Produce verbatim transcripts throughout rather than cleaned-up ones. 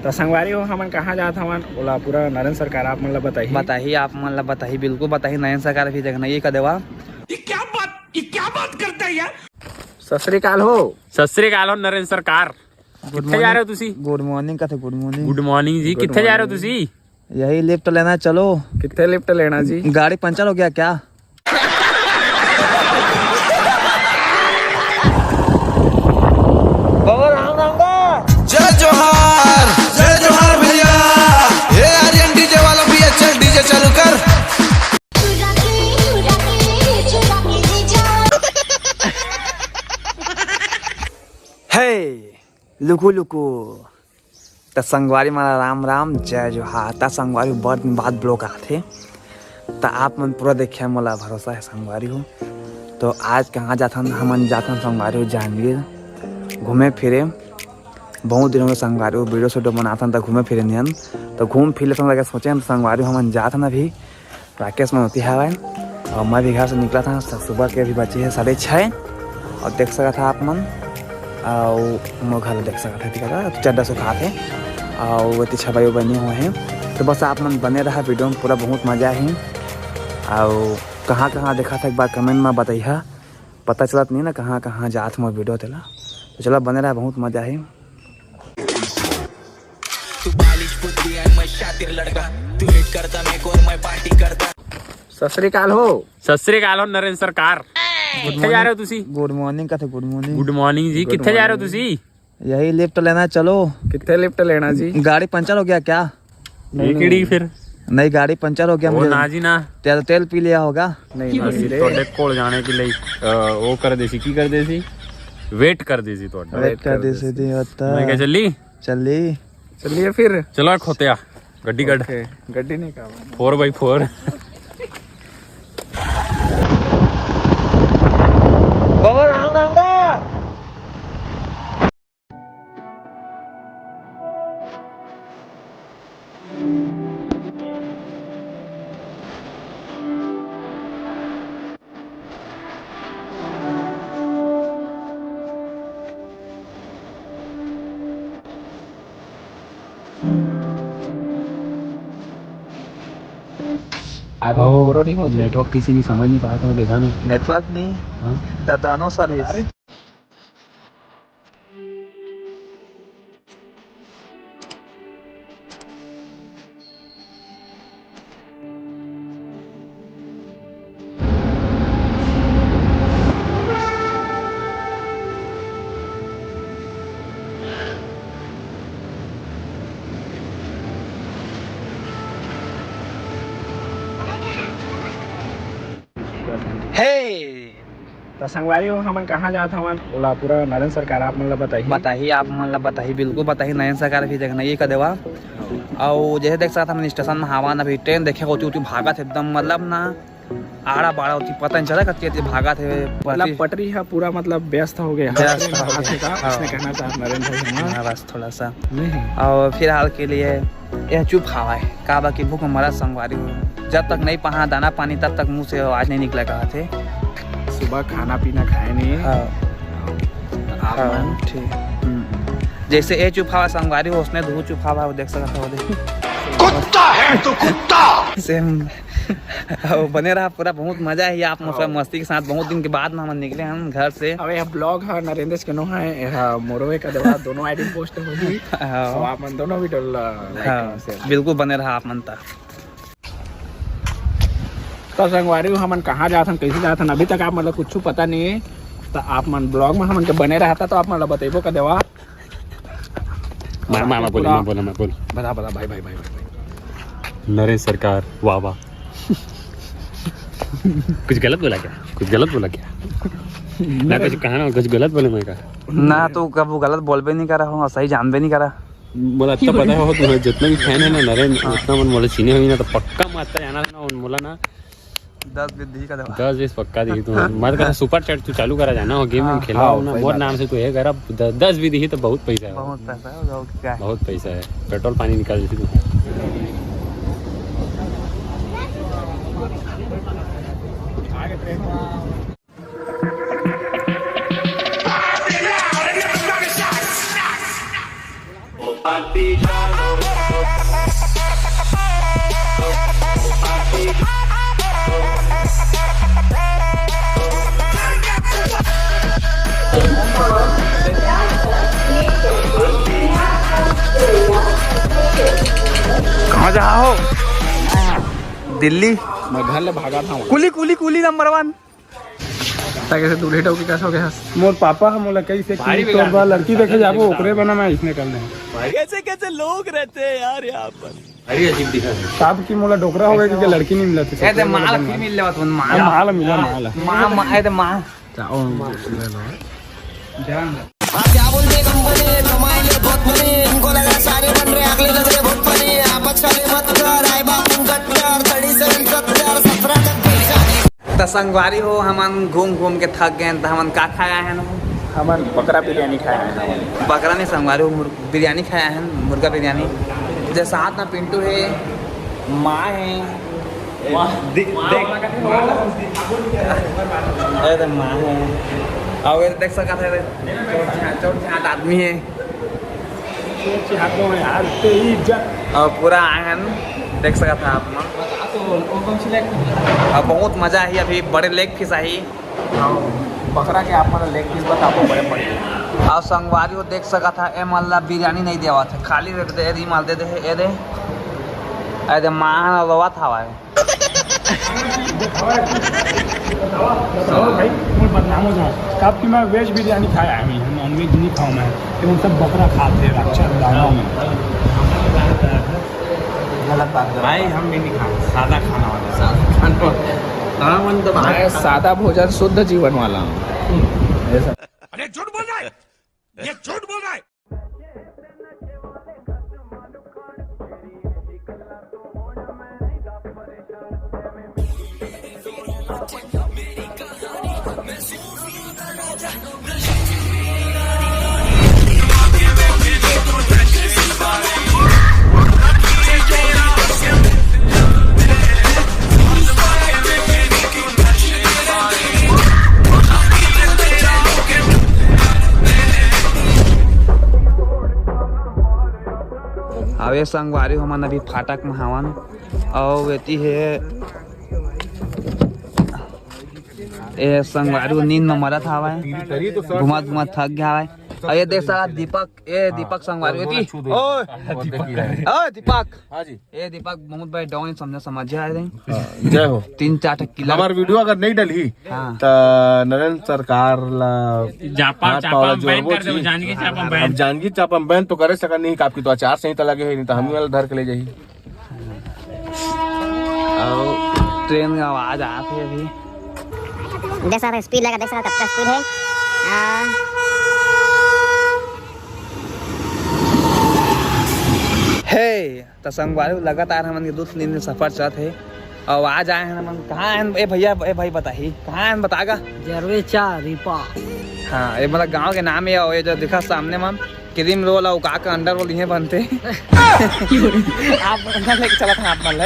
त संगवारी हो, हमन कहाँ जात हवन, ओला पूरा नरेंद्र सरकार आप मन ला बताही। बताही, आप मन ला बताही, बिल्कुल बताही। नरेंद्र सरकार भी देखना ये का देवा। ये क्या बात, ये क्या बात करता है यार? सत श्री अकाल हो। सत श्री अकाल हो नरेंद्र सरकार। कित्थे जा रहे हो तुसी? गुड मॉर्निंग कथे, गुड मॉर्निंग। गुड मॉर्निंग जी। कित्थे जा रहे हो तुसी? यही लिफ्ट लेना, चलो। कित्थे लिफ्ट लेना जी? गाड़ी पंचर हो गया क्या? जय जोहार, जय जोहार भैया। ये आर्यन डीजे वाला भैया, चल डीजे चालू कर। हे लुकु लुकु। त संगवारी मन ला राम राम, जय जोहार। त संगवारी, बड़ दिन बाद ब्लॉग आथे, त आप मन पूरा देखिया, मोला भरोसा है संगवारी हो। तो आज कहाँ जाथन? हमन जाथन संगवारी हो जांजगीर घूमे फिरे। बहुत दिन हो गए संगवारी हो, वीडियो वीडियो बनाथन त घूमे फिरे नियन, तो घूम फिर लेथन करके सोचे हन। तो संगवारी हो, हमन जाथन अभी राकेश मनोती हवय। और मैं भी घर से निकला था स-, सुबह के, अभी बजे है साढ़े छः। और देख सकत हा आप मन, और मोर घर देख सकत हा, ठीक है, तो चड्डा सुखात है और वो छबाई बने हुए हैं। तो बस आप मन बने रहा वीडियो में, पूरा बहुत मजा है। और कहाँ कहाँ देखा था, एक बार कमेंट में बताइहा, पता चलत नहीं ना कहाँ कहाँ जात मोर वीडियो तेला। तो चला, बने रहा, बहुत मजा है। तू बालिश बुद्धि है, मैं शातिर लड़का। तू हिट करता मेरे को और मैं पार्टी करता। सत श्री अकाल हो। सत श्री अकाल हो नरेंद्र सरकार। कित्थे जा रहे हो तुसी? गुड मॉर्निंग कथे, गुड मॉर्निंग। गुड मॉर्निंग जी। कित्थे जा रहे हो तुसी? यही लिफ्ट लेना, चलो। कित्थे लिफ्ट लेना जी? गाड़ी पंचर हो गया क्या? ये किड़ी फिर? नहीं, गाड़ी पंचर हो गया। ओ मुझे ना जी ना। तेल, तेल पी लिया होगा। नहीं, नहीं, नहीं। ਤੁਹਾਡੇ ਕੋਲ ਜਾਣੇ ਕਿ ਲਈ, ਅ, ਉਹ ਕਰ ਦੇਸੀ, ਕੀ ਕਰ ਦੇਸੀ? ਵੇਟ ਕਰ ਦੇਸੀ ਤੁਹਾਡਾ। वेट कर देसी थी, होता। मैं क्या, चली? चली। चलिए फिर। चलो खोतिया, गड्डी गड। ओके, गड्डी नहीं कहा। फोर बाई फोर। अब वो नहीं हो, नेटवर्क किसी नहीं समझ नहीं पाया, तो देखा नहीं। नेटवर्क नहीं। हाँ। दादानो सर्विस। हे! त संगवारी हो, हमन कहाँ जात हवन, ओला पूरा नरेंद्र सरकार आप मन ला बताही। बताही, आप मन ला बताही, बिल्कुल बताही। नरेंद्र सरकार भी देखना ये का देवा। अउ जैसे देख सकत हन, स्टेशन में हवन, अभी ट्रेन देखे, ओती ओती भागत हे एकदम, मतलब ना, आड़ा बाड़ा ओती पता नहीं चला, कति कति भागत हे। मतलब पटरी ह पूरा, मतलब, व्यस्त हो गया। व्यस्त हो गया। का हाँ। उसने कहना चाहत नरेंद्र भाई हमारा। हाँ, बस थोड़ा सा। नहीं। और फिलहाल के लिए यह चुप हवा है, का बाकी भूख मरा संगवारी हो। जब तक नहीं पहा दाना पानी, तब तक मुंह से आवाज नहीं निकला, कहा थे। सुबह खाना पीना खाए नहीं। हाँ। आप हाँ, मन। ठीक। हम्म। जैसे ए चुप हवा संगवारी हो, उसने दू चुप हवा, वो देख सकता हो, देख। कुत्ता है तू, कुत्ता। सेम। अब बने रहा पूरा, बहुत मजा है आप, मतलब, हाँ। मस्ती के साथ। बहुत दिन के बाद में हमन निकले हन घर से। अब यह ब्लॉग है नरेंद्र के नो है, यह मोरो एक अदवा दोनों आईडी पोस्ट होगी। हाँ। तो आप मन दोनों वीडियो ला लाइक हाँ, कमेंट शेयर। बिल्कुल बने रहा आप मन ता। तो संगवारी हो, हमन कहाँ जात हन, कैसे जात हन, अभी तक आप मतलब कुछ पता नहीं है। तो आप मन ब्लॉग में हमन के बने रहता तो आप मन ला बतेबो का देवा। मा-, मा-, मा बोले, पूरा मा बोले, मा बोले। बता, बता, भाई, भाई, भाई, भाई, भाई। नरेश सरकार, वाह, वाह। कुछ गलत बोला क्या? कुछ गलत बोला क्या? मैं कुछ कहा ना, कुछ गलत बोले मैं का? ना, तो कब वो गलत बोलबे नहीं करा हूँ, सही जानबे नहीं करा। मोला इतना पता हो, तुम्हारे जितना भी फैन है ना नरेंद्र, हाँ। उतना मन मोला सीने हुई ना, तो पक्का मारता जाना ना, उन मोला ना। दस बीस दिही का देवा। दस बीस पक्का दिही तू। मैं तो कहा सुपर चैट तू चालू करा जाना, हो गेम हाँ, खेला हाँ, हो ना, सही मोर बात नाम है। से तू हे करा, द-, दस भी दिही तो बहुत पैसा है। बहुत पैसा है, और क्या है? बहुत पैसा है, पेट्रोल पानी निकाल देती तू। कहाँ जा हो? दिल्ली। मैं घर ले भागा था। कुली, कुली, कुली नंबर वन। ताकि से दूल्हे टोके कैसे हो गया? मोर पापा ह मोला कइसे कि भारी तोर बेकार। बर लड़की देखे जाबो, ओकरे बना मैं इसने कर ले। कैसे कैसे लोग रहते हैं यार यहाँ पर। भारी अजीब दिखा है। साहब की मोला डोकरा हो गया क्योंकि लड़की नहीं मिलत हे। ए, ते माल फिर मिल लेवा तुम, माल। हाँ, माल मिला, माल। माँ, माँ, ए, ते माँ। हाँ, क्या बोलते कंपनी, कमाएंगे बहुत मनी, इनको लगा सारे बन रहे, अगले लग रहे बहुत फनी, आप अच्छा ले मत कर, आए बाप तुम कट्टर, तड़ी से सत्तर, सत्रह तक बीस आने। त संगवारी हो, हमन घूम घूम के थक गए, त हमन का खाया है ना? हमन बकरा बिरयानी खाया है ना? बकरा नहीं संगवारी हो, मुर-, बिरयानी खाया है, मुर्गा बिरयानी। जे साथ में पिंटू है, माँ है, दि-, देख, ए, त माँ है। अउ ये देख सकत है, चोट छाट, चोट छाट आदमी है। चोट छाट तो है यार, तेरी इज्जत। अउ पूरा आंगन देख सकत है आप मन। बता तो, कौन कौन सी लेग पीस? अउ बहुत मजा ही, अभी बड़े लेग पीस आही। अउ बकरा के आप मन लेग पीस बताबो, बड़े बड़े। अउ संगवारी हो देख सकत है, ए मन ला बिरयानी नहीं देवत है, खाली दे दे, ए दे, माल दे दे, ए दे, ए दे, माँ लोवत हवाए। बताओ भाई, मोर बदनाम हो जाए। कब कि मैं वेज बिरयानी खाया है, मैं नॉन वेज नहीं खाऊँ मैं। ये उन सब बकरा खाते हैं, अच्छा, गाँव में। गलत बात है। भाई, हम भी नहीं खाते, सादा खाना वाले। सादा खाना वाले। हाँ, मन तो भाई, मैं सादा भोजन, शुद्ध जीवन वाला हूँ। ऐसा। अरे, झूठ बोल रहा है, ये झूठ बोल रहा है। अबे संगवारी हो, हमन अभी फाटक में हावन, अउ एती हे, ए संगवारी हो नींद में मरत हावय, घूमत घूमत थक गया हवय। अउ ये देख सकत दीपक, ए दीपक संगवारी हो, एती, ओए, ओए दीपक, हाँ जी। ए दीपक बहुत बड़े डॉन समझ, समझ आ रहे हैं। हाँ, जय हो। तीन चार ठे किला। हमार वीडियो अगर नहीं डलही, हाँ। त नरेंद्र सरकार ला जापा, हाथ चापा पावला में बैन जोड़बो कर देबो, जी। जानकी चापा में अब बैन। जानकी चापा में बैन तो करे सकत नहीं, आपकी तो आचार संहिता लगे है, नहीं तो हम ही वाला धर के ले जाही। अउ ट्रेन का आवाज आत हे अभी। देख सकत हे स्पीड लगा, देख सकत हे कतका स्पीड हे। आ। हे, त संगवारी हो लगातार हमन के दू तीन दिन सफर चलत हे। अउ आज आए हन हमन, कहाँ आए हन? ए भैया, ए भाई बताही, कहाँ आए हन बता गा? जरवेचा रीपा। हाँ, ये मतलब गांव के नाम हे, अउ ये जो दिखा सामने मन क्रीम रोल अउ का का अंडा रोल इहे बनथे। आप अंडा लेके चलत हन आप मन ला।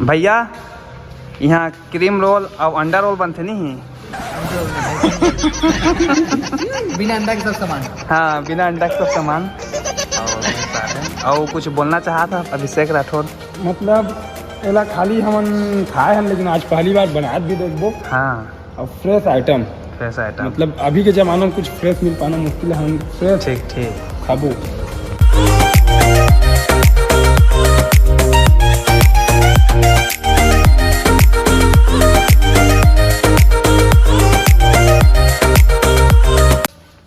भैया, यहाँ क्रीम रोल अउ अंडा रोल बनथे नहीं? बिना अंडा के सब सामान। हाँ, बिना अंडा के सब सामान। अउ कुछ बोलना चाहत हा अभिषेक राठौर? मतलब, एला खाली हमन खाए हन, लेकिन आज पहली बार बनात भी देखबो। हाँ। अउ fresh item। Fresh item। मतलब, अभी के जमाना में कुछ fresh मिल पाना मुश्किल है, हम fresh ठीक, ठीक। खाबो।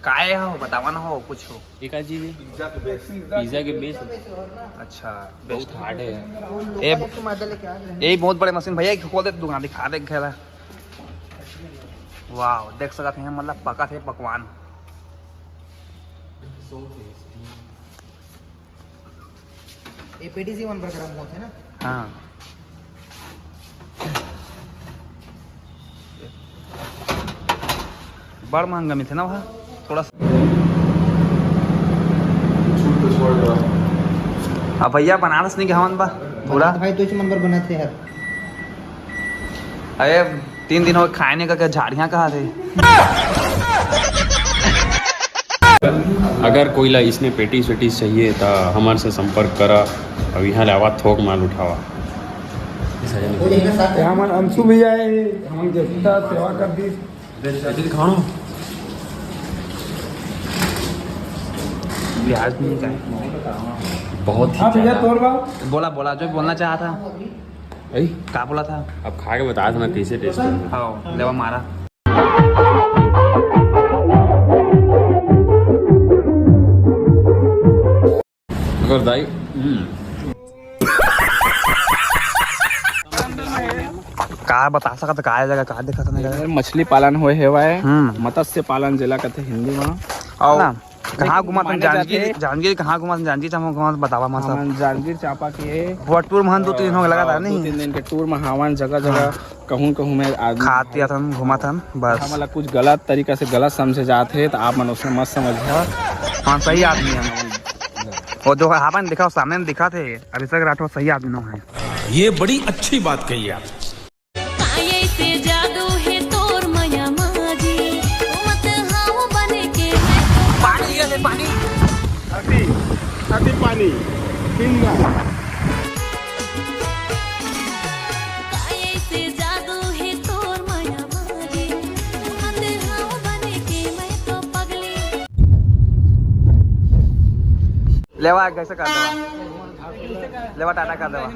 काय हो, बतावा ना हो कुछ हो। एका जी भी पिज्जा के बेस। अच्छा, बहुत hard है। ए, ए बहुत बड़े मशीन भैया, एक खोल दे दुकान, दिखा दे घेरा। वाह, देख सकत हैं, मतलब पकत हे पकवान। एपीडीसी मन पर गरम होत हे ना? हाँ। बड़ महंगा मिलथे ना वहाँ, थोड़ा सा। अब भैया बनारस नहीं गए हवन बा पूरा। भाई, तो इस मन पर बनाते हैं। अरे, तीन दिन हो खाए नहीं करके झाड़ियाँ कहाँ थे? अगर कोई ला इसने पेटीज वेटीज चाहिए तो हमारे से संपर्क करा। अब यहाँ ले आवा, थोक माल उठावा। यहाँ हमारे अंशु भैया है, हम जैसा सेवा कर दी। प्याज नहीं चाहिए। बहुत ही आप भैया ज्यादा। तोड़ बा। बोला, बोला, जो बोलना चाहा था। अई? का बोला था? अब खा के बता देना कैसे टेस्ट है। हाँ, लेवा मारा। अगर दाई, हम्म। का बता सकत, का जगह, का देखत नहीं? मछली पालन होए हेवय, हम्म। मत्स्य पालन जेला कथे हिंदी में। और ना? कहाँ घूमत हन? जांजगीर, जांजगीर कहाँ घूमत हन? जांजगीर चांपा घूमत, बतावा मत सब। हमन जांजगीर चांपा के वो टूर में हम दो तीन दिन हो गए लगातार, हाँ, नहीं? दो तीन दिन के टूर में हावन जगह जगह, हाँ। कहूँ कहूँ में आदमी खात पियत हन, घूमत हन, बस। हमन ला कुछ गलत तरीका से गलत समझे जात हे, तो आप मन उसे मत समझिया। हाँ, सही आदमी है। वो जो हावन दिखा, सामने में दिखा थे, अभिषेक राठौर सही आदमी नो है। ये बड़ी अच्छी बात कही आप। काये से जादू हे तोर मया माजी, मत हाव बने के मैं तो पानी, ये ले पानी। अति, अति पानी, पीना। काये से जादू हे तोर मया माजी, मत हाव बने के मैं तो पगली। लेवा, कैसे कर देवा? लेवा, टाटा कर देवा।